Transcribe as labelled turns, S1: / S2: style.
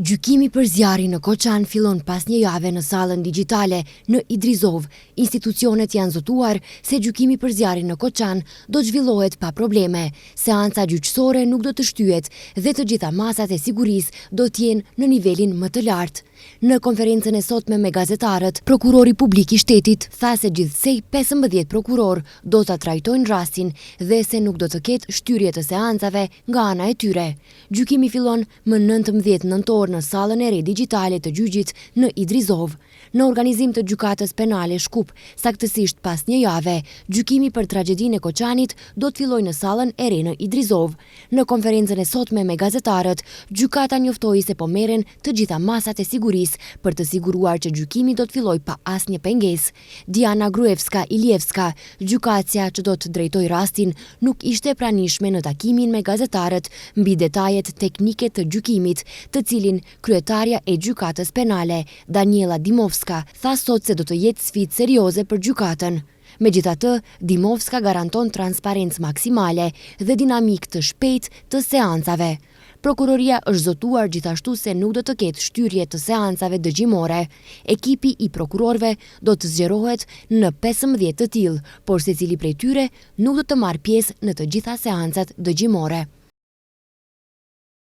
S1: Gjykimi për zjarrin në Koçan fillon pas një jave në sallën digjitale në Idrizovë. Institucionet janë zotuar se gjykimi për zjarrin në Koçan do të zhvillohet pa probleme. Seanca gjyqësore nuk do të shtyhet dhe të gjitha masat e sigurisë do të jenë në nivelin më të lartë. Në konferencën e sotme me gazetarët, prokurori publik i shtetit tha se gjithsej 15 prokurorë do ta trajtojnë rastin dhe se nuk do të ketë shtyrje të seancave nga ana e tyre. Gjykimi fillon më 19 nëntor në sallën e re digjitale të gjyqit në Idrizovë. Në organizim të Gjykatës Penale Shkup, saktësisht pas një jave, gjykimi për tragjedinë e Koçanit do të fillojë në sallën e re në Idrizovë. Në konferencën e sotme me gazetarët, gjykata njoftoi se po merren të gjitha masat e sigurisë për të siguruar që gjykimi do të fillojë pa asnjë pengesë. Diana Gruevska Ilievska, gjykatësja që do të drejtojë rastin, nuk ishte e pranishme në takimin me gazetarët mbi detajet teknike të gjykimit, të cilin kryetarja e Gjykatës Penale, Daniela Dimovska, tha sot se do të jetë sfidë serioze për gjykatën. Megjithatë, Dimovska garanton transparencë maksimale dhe dinamikë të shpejtë të seancave. Prokuroria është zotuar gjithashtu se nuk do të ketë shtyrje të seancave dëgjimore. Ekipi i prokurorëve do të zgjerohet në 15 të tillë, por secili prej tyre nuk do të marrë pjesë në të gjitha seancat dëgjimore.